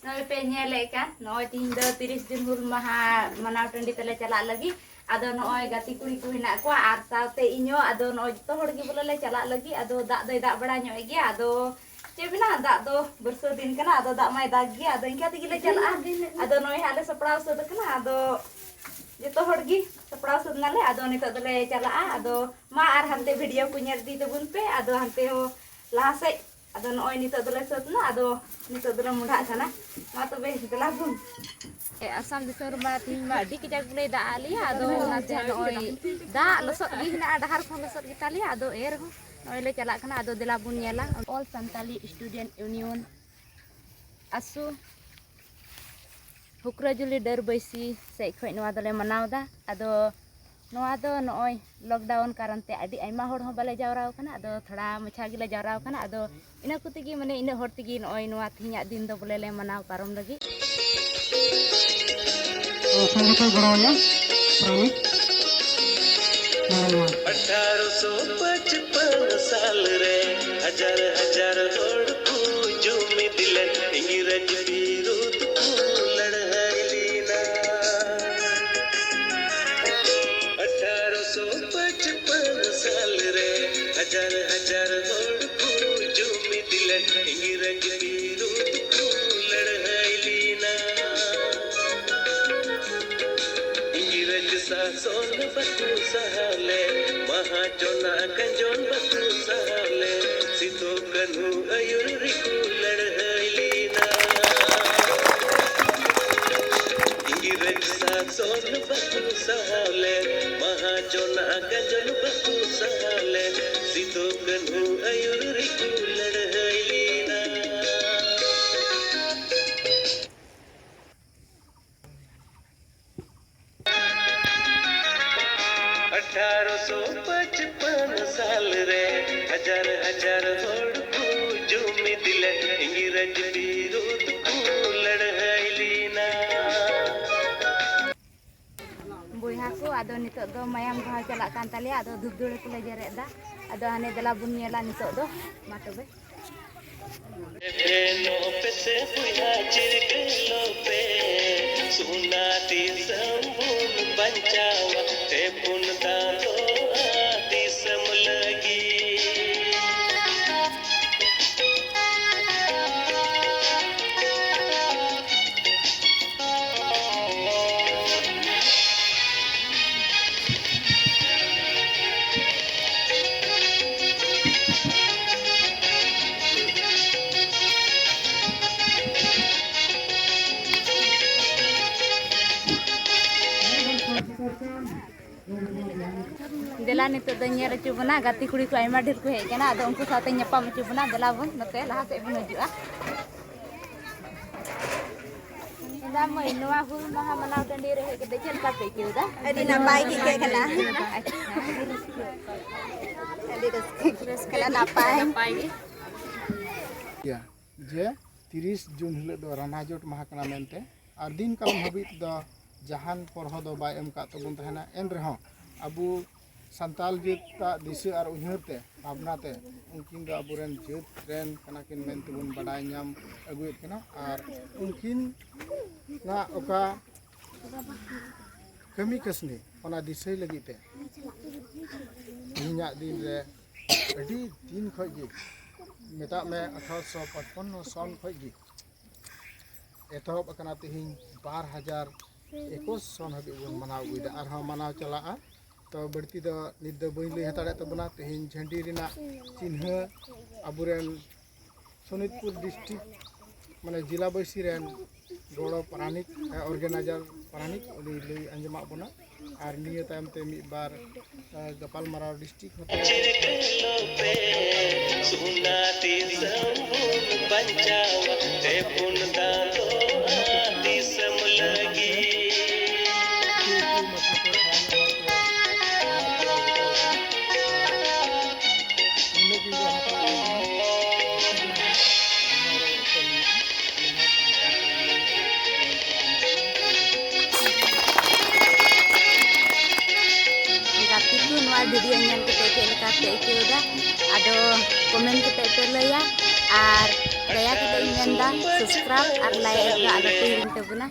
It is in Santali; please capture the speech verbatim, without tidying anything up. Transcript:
ᱱᱚᱜᱼᱚᱭ ᱯᱮ ᱧᱮᱞᱮᱫ ᱠᱟᱱ, ᱱᱚᱜᱼᱚᱭ ᱛᱤᱦᱤᱧ ᱫᱚ ᱛᱤᱨᱤᱥ ᱡᱩᱱ ᱦᱩᱞ ᱢᱟᱦᱟ ᱢᱟᱱᱟᱣ ᱴᱟᱺᱰᱤ ᱛᱮᱞᱮ ᱪᱟᱞᱟᱜ ᱞᱟᱹᱜᱤᱫ᱾ ᱟᱫᱚ ᱱᱚᱜᱼᱚᱭ ᱜᱟᱛᱮ ᱠᱩᱲᱤ ᱠᱚ ᱦᱮᱱᱟᱜ ᱠᱚᱣᱟ ᱟᱨ ᱥᱟᱶᱛᱮ ᱤᱧ ᱦᱚᱸ᱾ ᱟᱫᱚ ᱱᱚᱜᱼᱚᱭ ᱡᱚᱛᱚ ᱦᱚᱲ ᱜᱮ ᱵᱚᱞᱮ ᱞᱮ ᱪᱟᱞᱟᱜ ᱞᱟᱹᱜᱤᱫ᱾ ᱟᱫᱚ ᱫᱟᱜ ᱫᱚᱭ ᱫᱟᱜ ᱵᱟᱲᱟ ᱧᱚᱜ ᱜᱮᱭᱟ᱾ ᱟᱫᱚ ᱪᱮᱫ ᱢᱮᱱᱟ, ᱫᱟᱜ ᱫᱚ ᱵᱟᱹᱨᱥᱟᱹ ᱫᱤᱱ ᱠᱟᱱᱟ, ᱟᱫᱚ ᱫᱟᱜ ᱢᱟᱭ ᱫᱟᱜ ᱜᱮᱭᱟ᱾ ᱟᱫᱚ ᱤᱱᱠᱟ ᱛᱮᱜᱮ ᱞᱮ ᱪᱟᱞᱟᱜᱼᱟ᱾ ᱟᱫᱚ ᱱᱚᱜᱼᱚᱭ ᱦᱟᱸᱜ ᱞᱮ ᱥᱟᱯᱲᱟᱣ ᱥᱟᱹᱛ ᱟᱠᱟᱱᱟ᱾ ᱟᱫᱚ ᱡᱚᱛᱚ ᱦᱚᱲ ᱜᱮ ᱥᱟᱯᱲᱟᱣ ᱥᱟᱹᱛ ᱱᱟᱞᱮ᱾ ᱟᱫᱚ ᱱᱤᱛᱚᱜ ᱫᱚᱞᱮ ᱪᱟᱞᱟᱜᱼᱟ᱾ ᱟᱫᱚ ᱢᱟ ᱟᱨ ᱦᱟᱱᱛᱮ ᱵᱷᱤᱰᱤᱭᱳ ᱠᱚ ᱧᱮᱞ ᱤᱫᱤ ᱛᱟᱵᱚᱱ ᱯᱮ᱾ ᱟᱫᱚ ᱦᱟᱱᱛᱮ ᱦᱚᱸ ᱞᱟᱦᱟ ᱥᱮᱫ᱾ ᱟᱫᱚ ᱱᱚᱜᱼᱚᱭ ᱱᱤᱛᱚᱜ ᱫᱚᱞᱮ ᱥᱟᱹᱛ ᱮᱱᱟ᱾ ᱟᱫᱚ ᱱᱤᱛᱚᱜ ᱫᱚᱞᱮ ᱢᱚᱸᱰᱷᱟᱜ ᱠᱟᱱᱟ᱾ ᱢᱟ ᱛᱚᱵᱮ ᱫᱮᱞᱟ ᱵᱚᱱ᱾ ᱮ, ᱟᱥᱟᱢ ᱫᱤᱥᱚᱢ ᱨᱮᱢᱟ ᱛᱤᱦᱤᱧ ᱢᱟ ᱟᱹᱰᱤ ᱠᱟᱡᱟᱠ ᱵᱚᱞᱮ ᱫᱟᱜ ᱟᱫ ᱞᱮᱭᱟ᱾ ᱟᱫᱚ ᱚᱱᱟᱛᱮ ᱱᱚᱜᱼᱚᱭ ᱫᱟᱜ ᱞᱚᱥᱚᱫ ᱜᱮ ᱦᱮᱱᱟᱜᱼᱟ, ᱰᱟᱦᱟᱨ ᱠᱚᱦᱚᱸ ᱞᱚᱥᱚᱫ ᱜᱮᱛᱟ ᱞᱮᱭᱟ᱾ ᱟᱫᱚ ᱮᱱ ᱨᱮᱦᱚᱸ ᱱᱚᱜᱼᱚᱭ ᱞᱮ ᱪᱟᱞᱟᱜ ᱠᱟᱱᱟ᱾ ᱟᱫᱚ ᱫᱮᱞᱟ ᱵᱚᱱ ᱧᱮᱞᱟ᱾ All Santali Student Union, ᱟᱥᱩ, ᱦᱩᱠᱨᱟᱡᱩᱞᱤ ᱰᱟᱹᱨ ᱵᱟᱹᱭᱥᱤ ᱥᱮᱫ ᱠᱷᱚᱱ ᱱᱚᱣᱟ ᱫᱚᱞᱮ ᱢᱟᱱᱟᱣ ᱮᱫᱟ᱾ ᱟᱫᱚ ᱱᱚᱣᱟ ᱫᱚ ᱱᱚᱜᱼᱚᱭ ᱞᱚᱠᱰᱟᱣᱩᱱ ᱠᱟᱨᱚᱱ ᱛᱮ ᱟᱹᱰᱤ ᱟᱭᱢᱟ ᱦᱚᱲ ᱦᱚᱸ ᱵᱟᱞᱮ ᱡᱟᱣᱨᱟ ᱟᱠᱟᱱᱟ᱾ ᱟᱫᱚ ᱛᱷᱚᱲᱟ ᱢᱟᱪᱷᱟ ᱜᱮᱞᱮ ᱡᱟᱣᱨᱟ ᱟᱠᱟᱱᱟ᱾ ᱟᱫᱚ ᱤᱱᱟᱹ ᱠᱚ ᱛᱮᱜᱮ, ᱢᱟᱱᱮ, ᱤᱱᱟᱹᱜ ᱦᱚᱲ ᱛᱮᱜᱮ ᱱᱚᱜᱼᱚᱭ ᱱᱚᱣᱟ ᱛᱮᱦᱮᱧᱟᱜ ᱫᱤᱱ ᱫᱚ ᱵᱚᱞᱮ ᱞᱮ ᱢᱟᱱᱟᱣ ᱯᱟᱨᱚᱢ ᱞᱟᱹᱜᱤᱫ᱾ ᱥᱚᱝᱜᱤᱛ ᱮ ᱜᱚᱲᱚ ᱟᱭᱟ, ᱯᱨᱟᱱᱤᱠ ᱢᱟᱨᱟᱝᱢᱟ᱾ ᱟᱴᱷᱟᱨᱚᱥᱚ ᱯᱟᱸᱪᱯᱟᱱ ᱥᱟᱞ ᱨᱮ ᱦᱟᱡᱟᱨ ᱦᱟᱡᱟᱨ ᱦᱚᱲ ᱠᱚ ᱡᱩᱢᱤᱫ ᱞᱮᱱ ᱤᱝᱨᱮᱡᱽ ᱵᱤᱨᱩᱫᱷ ᱠᱚ ᱞᱟᱹᱲᱦᱟᱹᱭ ᱞᱮᱱᱟ᱾ ᱟᱴᱷᱟᱨᱚᱥᱚ ᱯᱟᱸᱪᱯᱟᱱ ᱥᱟᱞ ᱨᱮ ᱦᱟᱡᱟᱨ ᱦᱟᱡᱟᱨ ᱦᱚᱲ ᱠᱚ ᱡᱩᱢᱤᱫ ᱞᱮᱱ ᱤᱝᱨᱮᱡᱽ ᱵᱤᱨᱩᱫᱷ ᱠᱚ ᱞᱟᱹᱲᱦᱟᱹᱭ ᱞᱮᱱᱟ᱾ ᱤᱝᱨᱮᱡᱽ ᱥᱟᱥᱚᱱ ᱵᱟᱠᱚ ᱥᱟᱦᱟᱣ ᱞᱮᱫ, ᱢᱟᱦᱟᱡᱚᱱᱟᱜ ᱜᱟᱸᱡᱚᱱ ᱵᱟᱠᱚ ᱥᱟᱦᱟᱣ ᱞᱮᱫ, ᱥᱤᱫᱩ ᱠᱟᱹᱱᱦᱩ ᱟᱹᱭᱩᱨ ᱨᱮᱠᱚ ᱞᱟᱹᱲᱦᱟᱹᱭ ᱞᱮᱱᱟ᱾ ᱤᱝᱨᱮᱡᱽ ᱥᱟᱥᱚᱱ ᱵᱟᱠᱚ ᱥᱟᱦᱟᱣ ᱞᱮᱫ, ᱢᱟᱦᱟᱡᱚᱱᱟᱜ ᱜᱟᱸᱡᱚᱱ ᱵᱟᱠᱚ ᱥᱟᱦᱟᱣ ᱞᱮᱫ, ᱥᱤᱫᱩ ᱠᱟᱹᱱᱦᱩ ᱟᱹᱭᱩᱨ ᱨᱮᱠᱚ ᱞᱟᱹᱲᱦᱟᱹᱭ ᱞᱮᱱᱟ᱾ ᱟᱴᱷᱟᱨᱚᱥᱚ ᱯᱟᱸᱪᱯᱟᱱ ᱥᱟᱞ ᱨᱮ ᱦᱟᱡᱟᱨ ᱦᱟᱡᱟᱨ ᱦᱚᱲ ᱠᱚ ᱡᱩᱢᱤᱫ ᱞᱮᱱ ᱤᱝᱨᱮᱡᱽ ᱵᱤᱨᱩᱫᱷ ᱠᱚ ᱞᱟᱹᱲᱦᱟᱹᱭ ᱞᱮᱱᱟ᱾ ᱵᱚᱭᱦᱟ ᱠᱚ, ᱟᱫᱚ ᱱᱤᱛᱚᱜ ᱫᱚ ᱢᱟᱭᱟᱢ ᱵᱟᱦᱟᱣ ᱪᱟᱞᱟᱜ ᱠᱟᱱ ᱛᱟᱞᱮᱭᱟ᱾ ᱟᱫᱚ ᱫᱷᱩᱯ ᱫᱷᱩᱲᱟᱹ ᱠᱚᱞᱮ ᱡᱮᱨᱮᱫ ᱮᱫᱟ᱾ ᱟᱫᱚ ᱦᱟᱱᱮ ᱫᱮᱞᱟ ᱵᱚᱱ ᱧᱮᱞᱟ ᱱᱤᱛᱚᱜ ᱫᱚ᱾ ᱢᱟ ᱛᱚᱵᱮ᱾ ᱮᱵᱷᱮᱱᱚᱜ ᱯᱮᱥᱮ ᱵᱚᱭᱦᱟ, ᱪᱤᱨ ᱫᱮᱞᱟ, ᱱᱤᱛᱚᱜ ᱫᱚ ᱧᱮᱞ ᱦᱚᱪᱚ ᱵᱚᱱᱟ, ᱜᱟᱛᱮ ᱠᱩᱲᱤ ᱠᱚ ᱟᱭᱢᱟ ᱰᱷᱮᱨ ᱠᱚ ᱦᱮᱡ ᱟᱠᱟᱱᱟ᱾ ᱟᱫᱚ ᱩᱱᱠᱩ ᱥᱟᱶᱛᱮ ᱧᱟᱯᱟᱢ ᱦᱚᱪᱚ ᱵᱚᱱᱟ᱾ ᱫᱮᱞᱟ ᱵᱚᱱ ᱱᱚᱛᱮ ᱞᱟᱦᱟ ᱥᱮᱫ ᱵᱚᱱ ᱦᱤᱡᱩᱜᱼᱟ᱾ ᱫᱮᱞᱟ ᱢᱟᱹᱭ, ᱱᱚᱣᱟ ᱦᱩᱞ ᱢᱟᱦᱟ ᱢᱟᱱᱟᱣ ᱴᱟᱺᱰᱤ ᱨᱮ ᱦᱮᱡ ᱠᱟᱛᱮ ᱪᱮᱫ ᱞᱮᱠᱟ ᱯᱮ ᱟᱹᱭᱠᱟᱹᱣ ᱮᱫᱟ? ᱟᱹᱰᱤ ᱱᱟᱯᱟᱭ ᱜᱮ ᱟᱹᱭᱠᱟᱹᱜ ᱠᱟᱱᱟ᱾ ᱟᱪᱪᱷᱟ᱾ ᱟᱹᱰᱤ ᱨᱟᱹᱥᱠᱟᱹ, ᱨᱟᱹᱥᱠᱟᱹ ᱠᱟᱱᱟ, ᱱᱟᱯᱟᱭ᱾ ᱱᱟᱯᱟᱭ ᱜᱮ᱾ ᱜᱮᱭᱟ ᱡᱮ ᱛᱤᱨᱤᱥ ᱡᱩᱱ ᱦᱤᱞᱳᱜ ᱫᱚ ᱨᱟᱱᱟᱡᱚᱴ ᱢᱟᱦᱟ ᱠᱟᱱᱟ ᱢᱮᱱᱛᱮ, ᱟᱨ ᱫᱤᱱ ᱠᱟᱞᱚᱢ ᱦᱟᱹᱵᱤᱡ ᱫᱚ ᱡᱟᱦᱟᱱ ᱯᱚᱨᱦᱚ ᱫᱚ ᱵᱟᱭ ᱮᱢ ᱠᱟᱜ ᱛᱟᱵᱚᱱ ᱛᱟᱦᱮᱱᱟ᱾ ᱮᱱ ᱨᱮᱦᱚᱸ ᱟᱵᱚ ᱥᱟᱱᱛᱟᱞ ᱡᱟᱹᱛᱟᱜ ᱫᱤᱥᱟᱹ ᱟᱨ ᱩᱭᱦᱟᱹᱨ ᱛᱮ, ᱵᱷᱟᱵᱽᱱᱟ ᱛᱮ, ᱩᱱᱠᱤᱱ ᱫᱚ ᱟᱵᱚᱨᱮᱱ ᱡᱟᱹᱛ ᱨᱮᱱ ᱠᱟᱱᱟ ᱠᱤᱱ ᱢᱮᱱᱛᱮ ᱵᱚᱱ ᱵᱟᱰᱟᱭ ᱧᱟᱢ ᱟᱹᱜᱩᱭᱮᱫ ᱠᱤᱱᱟ᱾ ᱟᱨ ᱩᱱᱠᱤᱱᱟᱜ ᱚᱠᱟ ᱠᱟᱹᱢᱤ ᱠᱟᱹᱥᱱᱤ, ᱚᱱᱟ ᱫᱤᱥᱟᱹᱭ ᱞᱟᱹᱜᱤᱫ ᱛᱮ ᱛᱮᱦᱮᱧᱟᱜ ᱫᱤᱱ ᱨᱮ ᱟᱹᱰᱤ ᱫᱤᱱ ᱠᱷᱚᱡ ᱜᱮ, ᱢᱮᱛᱟᱜ ᱢᱮ ᱟᱴᱷᱟᱨᱚᱥᱚ ᱯᱟᱸᱪᱯᱟᱱᱱᱚ ᱥᱚᱱ ᱠᱷᱚᱡ ᱜᱮ ᱮᱛᱚᱦᱚᱵ ᱟᱠᱟᱱᱟ᱾ ᱛᱮᱦᱮᱧ ᱵᱟᱨ ᱦᱟᱡᱟᱨ ᱮᱠᱩᱥ ᱥᱚᱱ ᱦᱟᱹᱵᱤᱡ ᱵᱚᱱ ᱢᱟᱱᱟᱣ ᱟᱹᱜᱩᱭᱮᱫᱟ, ᱟᱨᱦᱚᱸ ᱢᱟᱱᱟᱣ ᱪᱟᱞᱟᱜᱼᱟ᱾ ᱛᱚ, ᱵᱟᱹᱲᱛᱤ ᱫᱚ ᱱᱤᱛ ᱫᱚ ᱵᱟᱹᱧ ᱞᱟᱹᱭ ᱦᱟᱛᱟᱲᱮᱫ ᱛᱟᱵᱚᱱᱟ᱾ ᱛᱮᱦᱮᱧ ᱡᱷᱟᱹᱱᱰᱤ ᱨᱮᱱᱟᱜ ᱪᱤᱱᱦᱟᱹ ᱟᱵᱚᱨᱮᱱ ᱥᱳᱱᱤᱛᱯᱩᱨ ᱰᱤᱥᱴᱨᱤᱠᱴ, ᱢᱟᱱᱮ ᱡᱮᱞᱟᱵᱟᱹᱥᱤ ᱨᱮᱱ ᱜᱚᱲᱚ ᱯᱟᱨᱟᱱᱤᱠ, ᱮ, ᱚᱨᱜᱟᱱᱟᱭᱡᱟᱨ ᱯᱟᱨᱟᱱᱤᱠ, ᱩᱱᱤ ᱞᱟᱹᱭ ᱟᱸᱡᱚᱢᱟᱜ ᱵᱚᱱᱟ᱾ ᱟᱨ ᱱᱤᱭᱟᱹ ᱛᱟᱭᱚᱢ ᱛᱮ ᱢᱤᱫ ᱵᱟᱨ, ᱮ, ᱜᱟᱯᱟᱞᱢᱟᱨᱟᱣ ᱰᱤᱥᱴᱨᱤᱠᱴ ᱦᱚᱛᱮ ᱥᱚᱱᱟᱛᱤ ᱥᱟᱹᱢᱩᱱ ᱵᱟᱧᱪᱟᱣ ᱛᱮ ᱯᱩᱱ ᱫᱟᱸᱫᱚ ᱫᱤᱥᱚᱢ ᱞᱟᱹᱜᱤᱫ᱾ ᱜᱟᱛᱮ ᱠᱚ, ᱱᱚᱣᱟ ᱵᱷᱤᱰᱤᱭᱳ ᱧᱮᱞ ᱠᱟᱛᱮ ᱪᱮᱫ ᱞᱮᱠᱟ ᱯᱮ ᱟᱹᱭᱠᱟᱹᱣ ᱮᱫᱟ? ᱟᱫᱚ ᱠᱚᱢᱮᱱᱴ ᱠᱟᱛᱮ ᱯᱮ ᱞᱟᱹᱭᱟ, ᱟᱨ ᱫᱟᱭᱟ ᱠᱟᱛᱮ ᱤᱧ ᱢᱮᱱᱫᱟ, ᱥᱟᱵᱥᱠᱨᱟᱭᱤᱵ ᱟᱨ ᱞᱟᱭᱤᱠ ᱫᱚ ᱟᱞᱚ ᱯᱮ ᱦᱤᱲᱤᱧ ᱛᱟᱵᱚᱱᱟ᱾